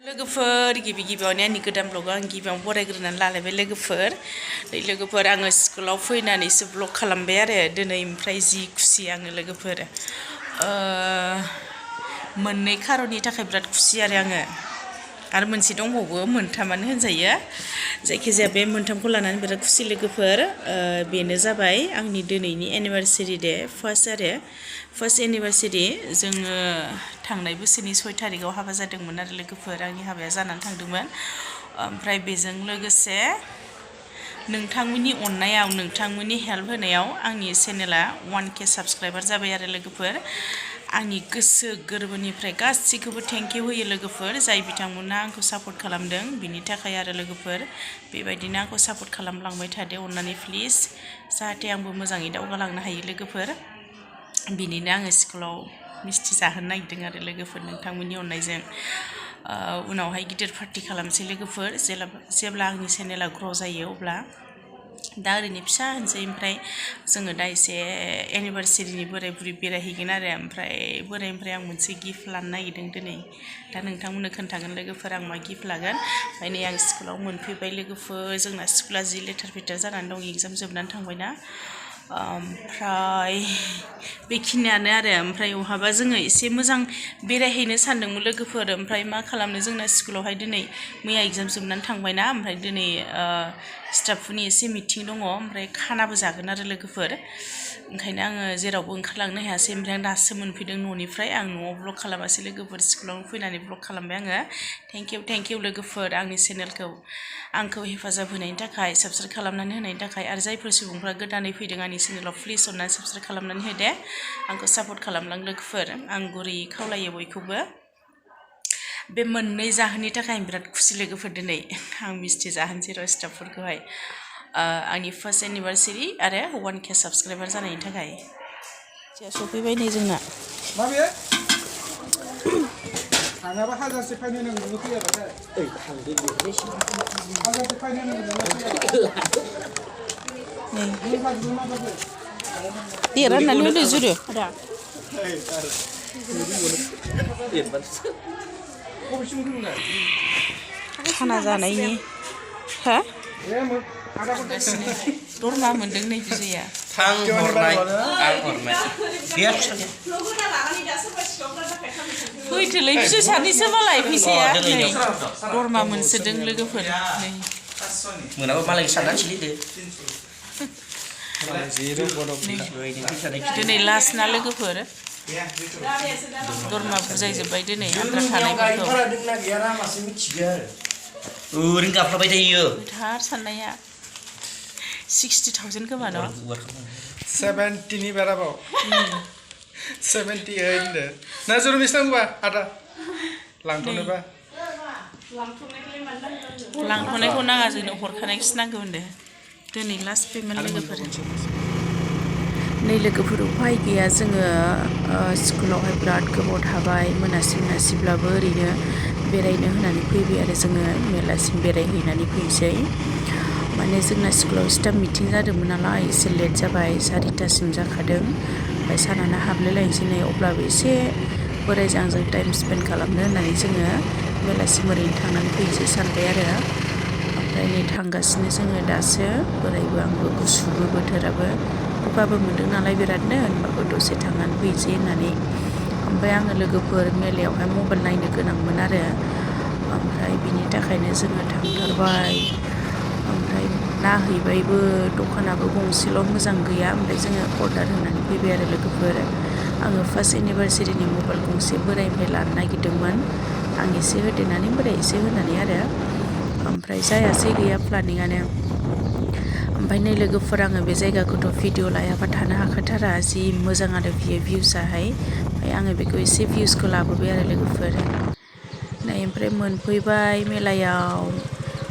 लोगोफोर गिबियावनो आंनि गोदान ब्लग आं गिबियावनो बरायग्रोनानै लालायबाय लोगोफोर आङो स्कुलाव फैनानैसो ब्लग खालामबाय आरो दिनै ओमफ्राय जि खुसि आङो लोगोफोर मोननै खारननि थाखाय बिराद खुसि आरो मोनसे दंबावो मोनथामानो होनजायो जायखिजाया बे मोनथामखौ लानानै बिराद खुसि लोगोफोर बेनो जाबाय आंनि दिनैनि एनिभार्सारि डे फार्स्ट एनिभार्सारि जोङो थांनाय बोसोरनि 6 तारिखआव हाबा जादोंमोन आरो लोगोफोर आंनि हाबाया जानानै थांदोंमोन ओमफ्राय बेजों लोगोसे नोंथांमोननि अननायाव नोंथांमोननि हेल्प होनायाव आंनि चेनेला 1K साबस्क्राइबार जाबाय आरो लोगोफोर आंनि गोसो गोरबोनिफ्राय गासैखौबो थेंक इउ होयो लोगोफोर जाय बिथांमोना आंखौ सापर्ट खालामदों बिनि थाखाय आरो लोगोफोर बेबायदिनो आंखौ सापर्ट खालामलांबाय थादो अननानै प्लिज जाहाथे आंबो मोजाङै दावगालांनो हायो लोगोफोर बिनिनो आङो स्कुलाव मिस्थि जाहोनो नागिरदों आरो लोगोफोर नोंथांमोननि अननायजों उनावहाय गिदिर पार्टि खालामसै लोगोफोर जेब्ला आंनि चेनेला ग्र' जायो अब्ला दा ओरैनो फिसा होनसै ओमफ्राय जोङो दा एसे एनिभार्सारिनि बोराय बुरि बेरायहैगोन आरो ओमफ्राय बोरायनिफ्राय आं मोनसे गिफ्ट लानो नागिरदों दिनै दा नोंथांमोननो खोन्थागोन लोगोफोर आं मा गिफ्ट लागोन ओमफ्राय नै आं स्कुलाव मोनफैबाय लोगोफोर जोंना स्कुला जि लेथेर फेथेर जानानै दं एग्जाम जोबनानै थांबायना ओमफ्राय बेखिनियानो आरो ओमफ्राय बहाबा जोङो एसे मोजां बेरायहैनो सानदोंमोन लोगोफोर ओमफ्राय मा खालामनो जोंना स्कुलावहाय दिनै मैया एग्जाम जोबनानै थांबायना ओमफ्राय दिनै स्टाफफोरनि एसे मिटिं दङ ओमफ्राय खानाबो जागोन आरो लोगोफोर ओंखायनो आङो जेरावबो ओंखारलांनो हायासै ओमफ्राय आं दासो मोनफैदों न'निफ्राय आं न'आव ब्लग खालामासै लोगोफोर स्कुलावनो फैनानै ब्लग खालामबाय आङो थेंक इउ लोगोफोर आंनि चेनेलखौ आंखौ हेफाजाब होनायनि थाखाय साबस्क्राइब खालामनानै होनायनि थाखाय आरो जायफोर सुबुंफ्रा गोदानै फैदों आंनि चेनेलाव प्लिज अननानै साबस्क्राइब खालामनानै होदे आंखौ सापर्ट खालामलां लोगोफोर आं गुरै खावलायो बयखौबो बे मोननै जाहोननि थाखाय आं बिराद खुसि लोगोफोर दिनै आं मिस्थि जाहोनसै र' स्टाफफोरखौहाय आंनि फार्स्ट एनिभार्सारि आरो 1K साबस्क्राइबार जानायनि थाखाय सफैबाय नै जोंना थाङाबा हाजारसे फायनो नांगौ फैयाबाथाय हाजारसे फायनो नांगौ देरा होननानै होदो जुरो खाना जानायनि हा दरमा मोनदों नै बिजया फैथोलै बिसोर सानैसो मालाय फैसाया नै दरमा मोनसोदों लोगोफोर नै मोनाबा मालाय साननानै सिलिदो दिनै लास्ट ना लोगोफोर दरमा बुजायजोब्बाय दिनै आद्रा थानायफोरखौ ओरैनो गाफ्लाबाय थायो थार साननाया 60,000 खोमा न' 70 नि बाराबाव 78 ना जरु मिसनांगौबा आदा लांथ'नोबा लांथ'नायखौ नाङा जोंनो हरखानायखौसो नांगौ होनदो दिनै लास्ट पेमेन्ट लोगोफोर नै लोगोफोर उफाय गैया जोङो स्कुलावहाय बिराद गोबाव थाबाय मोनासिब्लाबो ओरैनो बेरायनो होनानै फैबाय आरो जोङो मेलासिम बेरायहैनानै फैसै माने जोंना स्कुलाव स्टाफ मिटिं जादोंमोन नालाय एसे लेट जाबाय 4:30सिम जाखादों ओमफ्राय सानाना हाबलायलायनोसै नै अब्लाबो एसे बोरायजों आंजों टाइम स्पेन्ड खालामनो होननानै जोङो बेलासिम ओरैनो थांनानै फैनोसै सानबाय आरो ओमफ्राय नै थांगासिनो जोङो दासो बोरायबो आंबो गुसुबो बोथोराबो गगाबो मोनदों नालाय बिरादनो होनबाबो दसे थांनानै फैनोसै होननानै ओमफ्राय आङो लोगोफोर मेलायावहाय मबाइल नायनो गोनांमोन आरो ओमफ्राय बिनि थाखायनो जोङो थांथारबाय ओमफ्राय नायहैबायबो दखानाबो गंसेल' मोजां गैया ओमफ्राय जोङो अर्डार होनानै फैबाय आरो लोगोफोर आङो फार्स्ट एनिभार्सारिनि मबाइल गंसे बोरायनिफ्राय लानो नागिरदोंमोन आं एसे होदेरनानै बोराय एसे होनानै आरो ओमफ्राय जायासै गैया प्लानिङानो ओमफ्राय नै लोगोफोर आङो बे जायगाखौथ' भिडिअ लायाबा थानो हाखाथारा जि मोजां आरो बियो भिउसाहाय ओमफ्राय आङो बेखौ एसे भिउसखौ लाबोबाय आरो लोगोफोर नै ओमफ्राय मोनफैबाय मेलायाव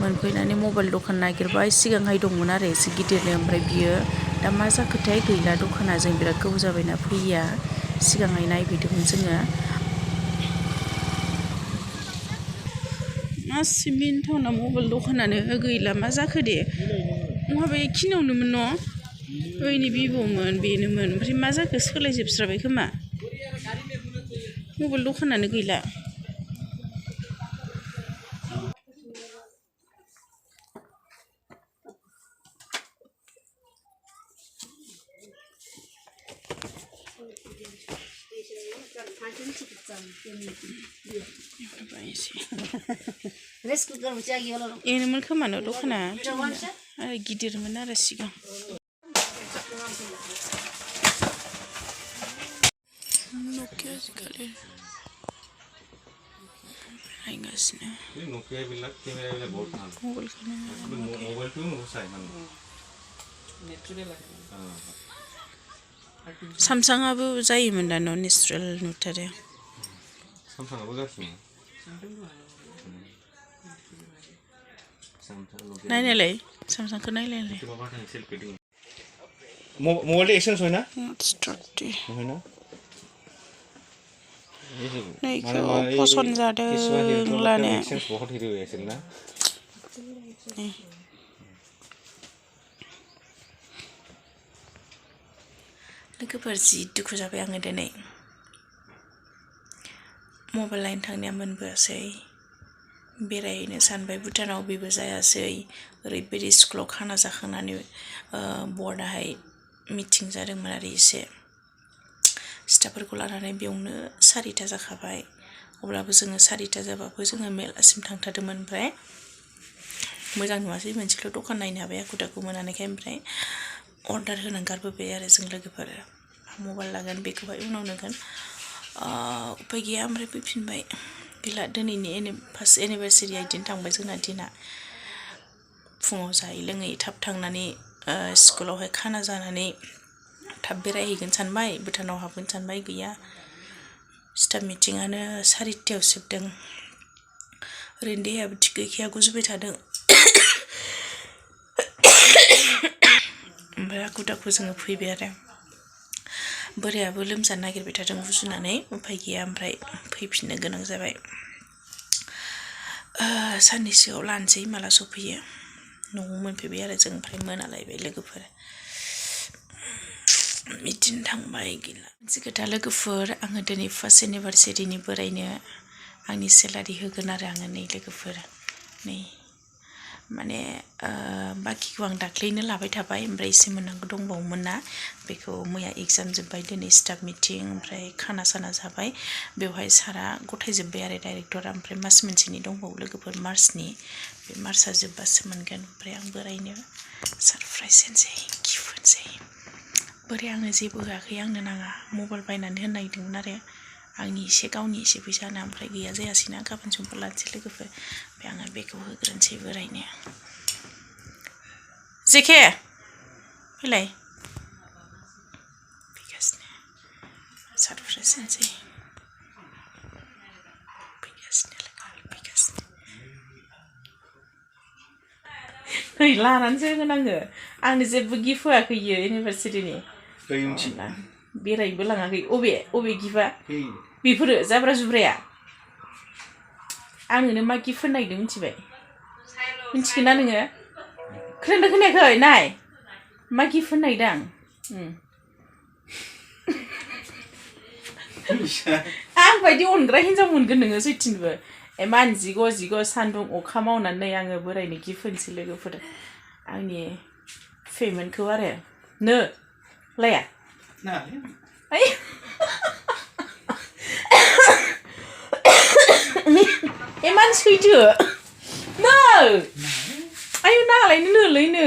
मोनफैनानै मबाइल दखान नागिरबाय सिगांहाय दंमोन आरो एसे गिदिरनो ओमफ्राय बियो दा मा जाखोथाय गैला दखाना जों बिराद गोबाव जाबायना फैया सिगांहाय नायफैदोंमोन जोङो मा सिमेन्ट टाउना मबाइल दखानानो गैला मा जाखो दे महाबा एखिनियावनोमोन न' ओइनि भिभ'मोन बेनोमोन ओमफ्राय मा जाखो सोलायजोबस्राबाय खोमा मबाइल दखानानो गैला Rice cooker macam lagi kalau. Ini mereka mana dukana? Gidir mana rasiga? Nokia sekali. Ingasnya. Ini Nokia bilang kamera bilang बहुत mahal. Mobile kana. Mobile tu saya mana. Samsung abu जायोमोन दा न नेचुरेल नुथारो. Samsung apa gasnya? नायनायलाय Samsungखौ नायलायलाय. Mobile action soalnya? स्टार्टि. Soalnya? नायखौ पसन्द जादों लानो. Action बहुत hero action ना. लोगोफोर जि दुखु जाबाय आङो दिनै मबाइल लायनो थांनाया मोनबोआसै बेरायनो सानबाय भुटानाव बेबो जायासै ओरैबायदि स्कुलाव खाना जाखांनानै बर्डआहाय मिटिं जादोंमोन आरो एसे स्टाफफोरखौ लानानै बेयावनो 4टा जाखाबाय अब्लाबो जोङो 4टा जाबाबो जोङो मेलासिम थांथारदोंमोन ओमफ्राय मोजां नुवासै मोनसेल' दखान नायनो हाबाय आखु दाखु मोनाखै ओमफ्राय अर्डार होनानै गारबोबाय आरो जों लोगोफोर मबाइल लागोन बेखौहाय उनाव नुगोन उपाय गैया ओमफ्राय फैफिनबाय गैला दिनैनि फार्स्ट एनिभार्सारि आइदिन थांबाय जोंना दिना फुङाव जायै लोङै थाब थांनानै स्कुलावहाय खाना जानानै थाब बेरायहैगोन सानबाय भुटानाव हाबगोन सानबाय गैया स्टाफ मिटिङानो 4टायाव जोबदों ओरैनो देहायाबो थिग गैखाया गुजुबाय थादों ओमफ्राय आखु दाखु जोङो फैबाय आरो बोरायाबो लोमजानो नागिरबाय थादों गुजुनानै उपाय गैया ओमफ्राय फैफिननो गोनां जाबाय साननैसोआव लानोसै माला सफैयो न'आव मोनफैबाय आरो जों ओमफ्राय मोनालायबाय लोगोफोर बिदिनो थांबाय गैला मोनसे खोथा लोगोफोर आङो दिनै फार्स्ट एनिभार्सारिनि बोरायनो आंनि सेलारि होगोन आरो आङो नै लोगोफोर नै माने बाखिखौ आं दाख्लैनो लाबाय थाबाय ओमफ्राय एसे मोननांगौ दंबावोमोन ना बेखौ मैया एग्जाम जोब्बाय दिनै स्टाफ मिटिं ओमफ्राय खाना साना जाबाय बेवहाय सारा गथायजोब्बाय आरो डाइरेक्टरा ओमफ्राय मास मोनसेनि दंबावो लोगोफोर मार्चनि बे मार्चआ जोब्बासो मोनगोन ओमफ्राय आं बोरायनो सारप्राइज होनोसै गिफ्ट होनोसै बोराय आंनो जेबो होआखै आंनो नाङा मबाइल बायनानै होनो नागिरदोंमोन आरो आंनि एसे गावनि एसे फैसा होना ओमफ्राय गैया जायासैना गाबोन समफोर लानोसै लोगोफोर ओमफ्राय आङो बेखौ होग्रोनोसै बोरायनो जेखे फैलाय फैगासिनो सारप्राइज होनोसै फैगासिनो लोगो फैगासिनो नै लानानैसो होगोन आङो आंनो जेबो गिफ्ट होआखै इयो एनिभार्सारिनि बेरायनोबो लाङाखै अबे गिफ्टआ बेफोरो जाब्रा जुब्राया आं नोंनो मा गिफ्ट होनो नागिरदों मिथिबाय मिथिगोन ना नोङो खोनादों खोनायाखै नाय मा गिफ्ट होनो नागिरदों आं बायदि अनग्रा हिन्जाव मोनगोन नोङो सैथिनोबो इमान जिग' सान्दुं अखा मावनानै आङो बोरायनो गिफ्ट होनोसै लोगोफोर आंनि पेमेन्टखौ आरो नो लाया इमान सैथो नो आयु नालायनो नोलायनो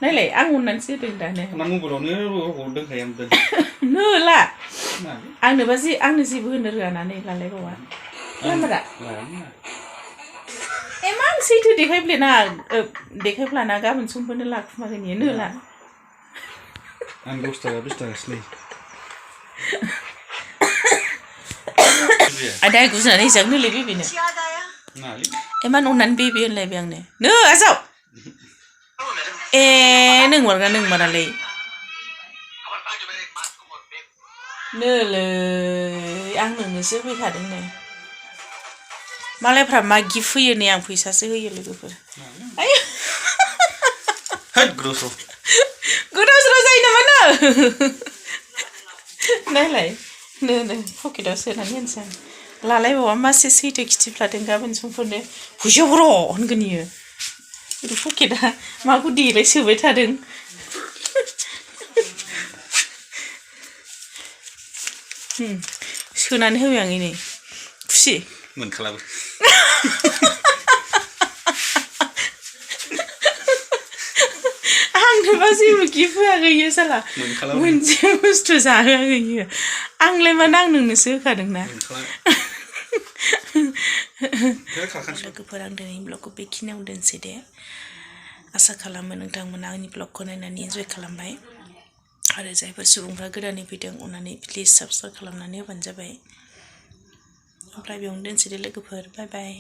नायलाय आं अननानैसो होदों दानो नो ला आंनो जेबो होनो रोङा ना नै लालायबावा लामरा इमान सैथो देखायफ्लाना गाबोन समफोरनो लाखुमागोन इयो नो ला आं 10 टाका 20 टाकासोलै ada गुजुनानै जां नोलै बेबिनो इमान अननानै बेबि होनलायबाय आंनो नो आजाव नोंमारालै नोलै आं नोंनोसो फैखादों नै मालायफ्रा मा गिफ्ट होयो नै आं फैसासो होयो लोगोफोर गोदाव सोराव जायो नामा नो नायलाय नो पकेटाव सोनानै होनोसै आं लालायबावा मासे सैथो खिथिफ्लादों गाबोन समफोरनो फैसा हर' होनगोन इयो पकेटा माखौ देलाय सोबाय थादों सोनानै होबाय आं नै खुसि मोनखालाबो आंनोबा जेबो गिफ्ट होआखै इयो साला मोनसे बुस्थु जाहोआखै इयो आंलाय मानो आं नोंनोसो होखादोंना लोगोफोर आं दिनैनि ब्लगखौ बेखिनियावनो दोनसै दे आसा खालामो नोंथांमोना आंनि ब्लगखौ नायनानै इन्जय खालामबाय आरो जायफोर सुबुंफ्रा गोदानै फैदों अननानै प्लिज साबस्क्राइब खालामनानै होबानो जाबाय ओमफ्राय बेयावनो दोनसै दे लोगोफोर बाय बाय